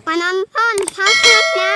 Penonton selanjutnya.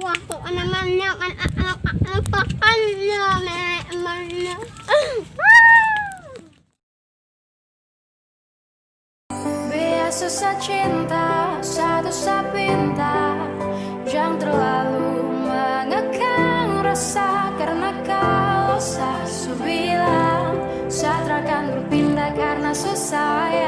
Wah, kok namanya kan Biar susah cinta, satu pinta. Jangan terlalu mengekang rasa, karena kalau saya bilang, saya akan berpindah karena susah ya.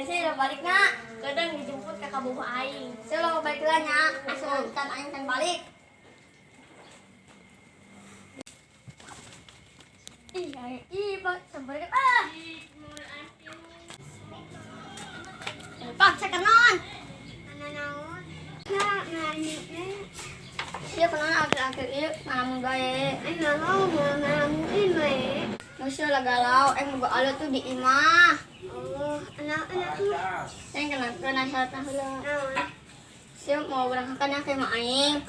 Saya udah balik nak, kadang dijemput kakak bobo aing. Saya lo balik lah nya, asal can aing can balik. Ih, ih, pak, sampai ah. Pak, saya kenon. Siapa kenon akhir-akhir ini ngalamun bae. Ngalamun ngalamun bae. Masih lah galau, mau galau tuh di imah. Oh, anak-anak. Saya kena kena syarat heula. Sia mau berangkat ya ke aing.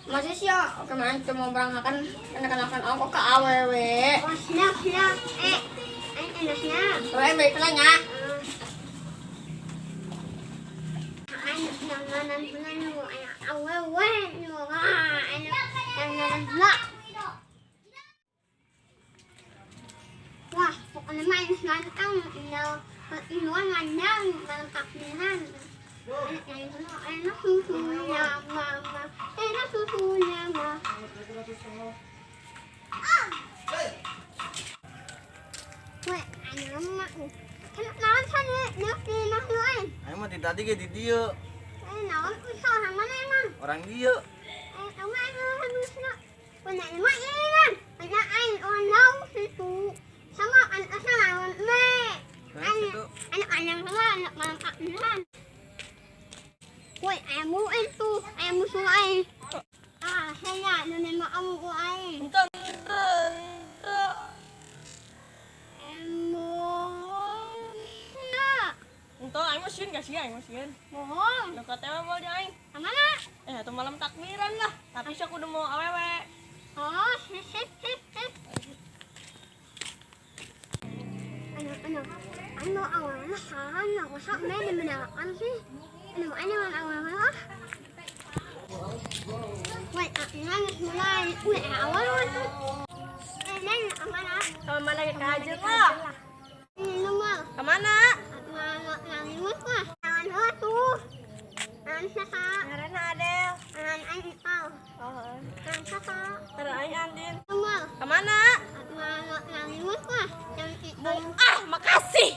Masih sia ke aing tuh mau berangkat kena kenakan aku ke awewe. Oh, siap siap. Aing enak siap. Aing balik lah nya. Aing nanganan nu awewe nu aing nanganan. Wah, pokoknya mah ini nantang, inuan ngandang, malam takbiran. Enak susunya, mama. Enak susunya, mama. Weh, anu mah. Naon sana, nak naon. Ayo mah tadi ge di dieu. Naon usaha mana emang? Orang dieu. Kamu anu sana. Mana emang ini? Ada aing orang situ. Sama anak sama me. Anak anak sama anak malam takbiran. Woi, ayammu itu, ayammu sungai. Ah, saya nenek mak amu aing. Ento aing mah sieun gak sih aing mah sieun. Bohong. Nu kata mah mau di aing. Ka mana? Atuh malam takbiran lah. Tapi sok kudu mau awewe. Oh, sip sip sip. Ano awalnya salah, aku sok main di mana sih? Ano ano awalnya? Wait, nangis mulai. Wait, awal itu. Neng, kemana? Kemana ke kajen lah? Ini mah. Kemana? Nangis lah. Tangan tuh. Tangan siapa? Ngaranna Adel. Tangan aing kau. Oh. Tangan siapa? Ngaran aing Andin. Kemana? Kemana? Nangis lah. Ah, makasih.